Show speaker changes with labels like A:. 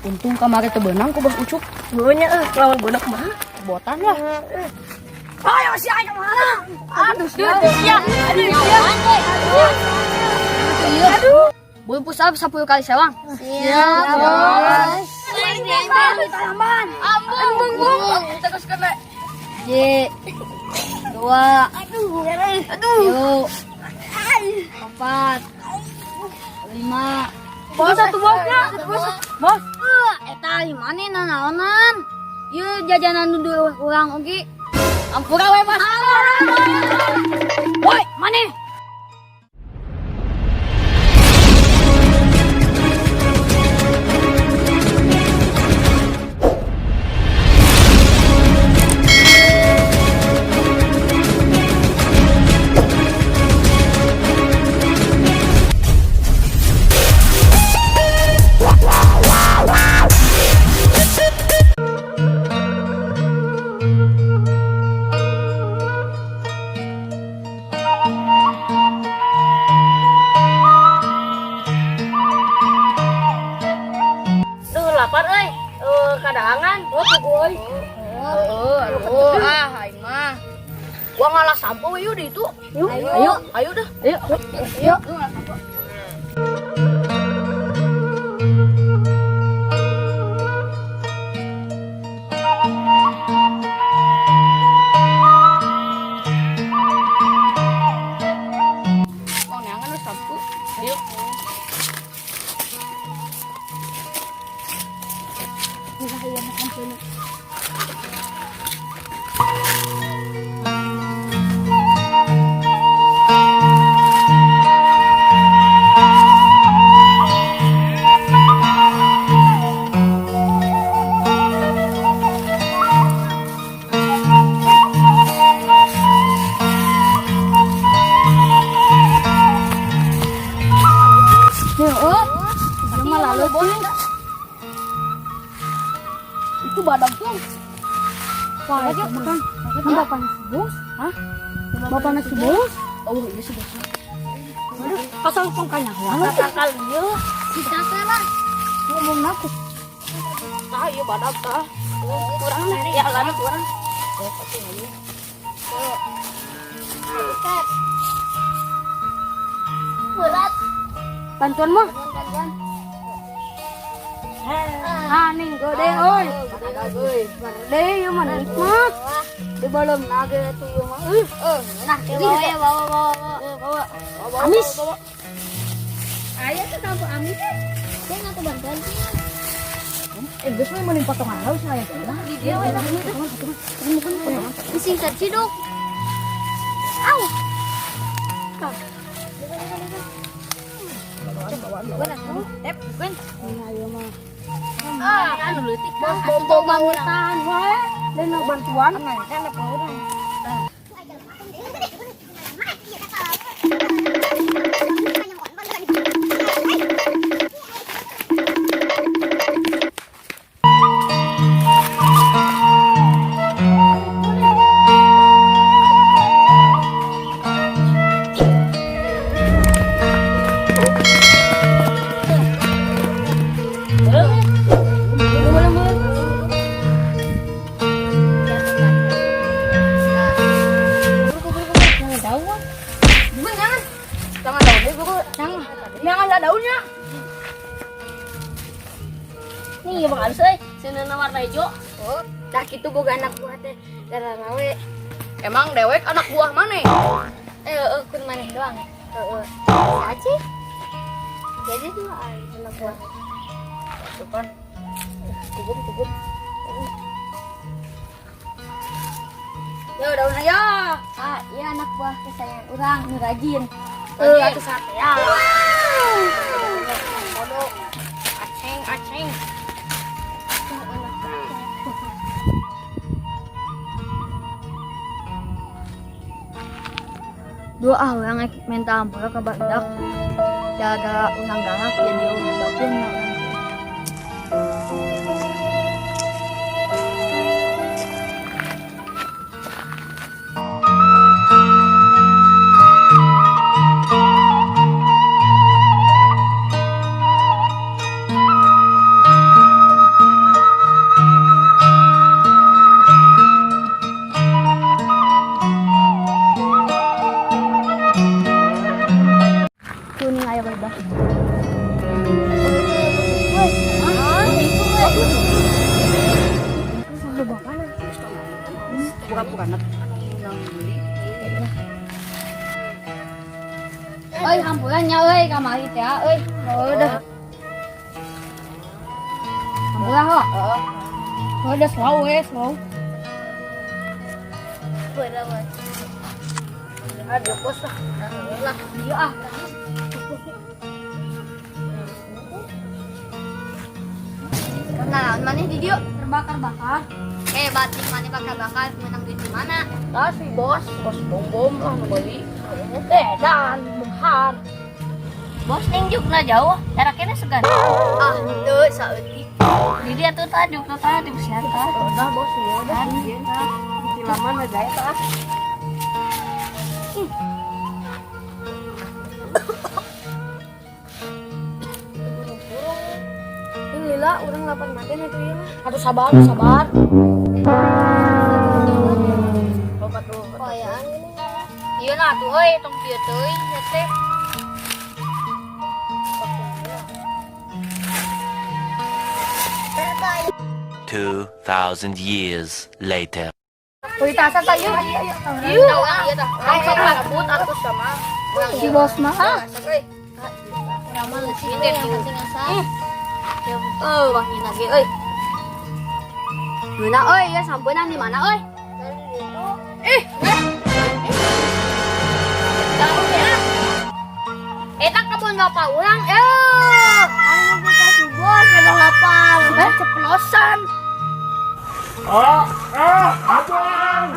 A: Untung kamari teu beunang ku Bos Ucup.
B: Heueuh nya euy, lawan beunang kumaha?
A: Botan lah.
B: Ayo si ayo mana? Aduh, sia. Aduh, sia.
A: Aduh. Boleh push up 10 kali sewang.
C: Siap, Bos.
A: Ambung, bung. Terus kena. J dua.
B: Aduh,
A: Aduh. Empat. Lima. Bos satu bosnya. Bos. Bos. Eta lima nih nanaonan. Ieu jajanan nu urang oge. Ampura we, Bos. Woi, maneh?
B: Duh, lapar euy. Kadahangan. Oh, tuh euy.
A: Heeh, aduh, ah, aing mah. Gua ngalah sampo we yuk di itu.
B: Yuk.
A: Ayo, ayo dah.
B: Ayo.
A: Ayo. Mau neangan we sampo. Ayo.
C: Heeh. Ieu mah lalu
A: Itu badak tuh.
C: Wah, itu bukan. Kan bapaknya si Bos. Hah? Bapaknya si Bos?
A: Oh, iya sih bos.
C: Aduh, pasal tongkanya.
B: Kakak ieu.
C: Si lah. Ngomong aku.
A: Tah, iya badak tah.
B: Kurang lah, ya lana kurang.
C: Berat. Bantuan mah. Ah, ning gede oi. Gede ieu mah nikmat. Di balem nage atuh ieu mah.
D: Nah, bawa ya, bawa, bawa, bawa.
C: Bawa. Amis.
D: Ayo tuh kamu amis. Saya nggak bantuan sih.
A: Geus we mending potongan haus saya teh.
D: Di dia we lah. Disingkat ciduk. Au.
A: Tep, kan.
C: Nah, ieu mah.
D: Ah, kan leutik bos.
C: Bobo bangutan wae. Dan bantuan.
D: Kan apa urang.
A: Bukan jangan. Jangan daunnya, guru.
C: Jangan.
A: Jangan ada daunnya.
B: Nih, Bang Alus euy, seuneuhna warna hijau.
D: Oh, tah kitu boga anak buah teh darah we.
A: Emang dewek anak buah mana?
D: Eh, kun maneh doang. Heeh. Bisa sih. Jadi tuh anak buah.
A: Tuh kan. Kubur, kubur.
C: Ya daun ya.
D: Ah, iya anak buah kesayangan urang nu rajin.
C: Eh, atuh sate ya.
A: Bodoh. Aceng, aceng.
D: Dua ah orang ek minta ampura ke badak. Gara-gara urang galak jadi urang batin lah urang.
B: Pura-pura anu menang beli.
C: Euy, hampura nya euy kamari teh euy. Oh, udah. Hampura ho.
A: Heeh.
C: Oh, udah slow we, slow.
D: Berapa?
A: Aduh, bos lah.
D: Lah,
C: Iya ah.
D: kenalan maneh di dieu.
C: Terbakar-bakar.
D: Eh, batik maneh bakar-bakar menang duit di mana?
A: Tah si bos, bos bom-bom lah nu beli. Eh, dan benghar.
B: Bos ning jukna jauh, jaraknya segan.
D: Ah, teu saeutik.
B: Di dia tuh tadi, jukna tadi bersihan tah.
A: Udah bos, ya udah.
B: Lama aja ya tah.
A: Ini lila urang lapan maten atuh ieu mah. Atuh sabar, sabar. Loba tuh.
D: Koyaan gini. Iya nah tuh euy, tong kieu teuing ya teh.
E: 2,000 years later.
A: Kuitasan tayo.
D: Iya, iya tah.
A: Tong sok rebut atuh sama.
C: Si bos mah ah.
D: Urang mah leutik yang penting asa. Eh, wangi lagi euy.
C: Geuna euy, ya sampeunang di mana euy?
D: Eh,
C: Tahu ya. Eta kebun bapak urang eh.
D: Anu kita si bos ada lapar.
C: Eh, ceplosan.
F: Abang! Abang!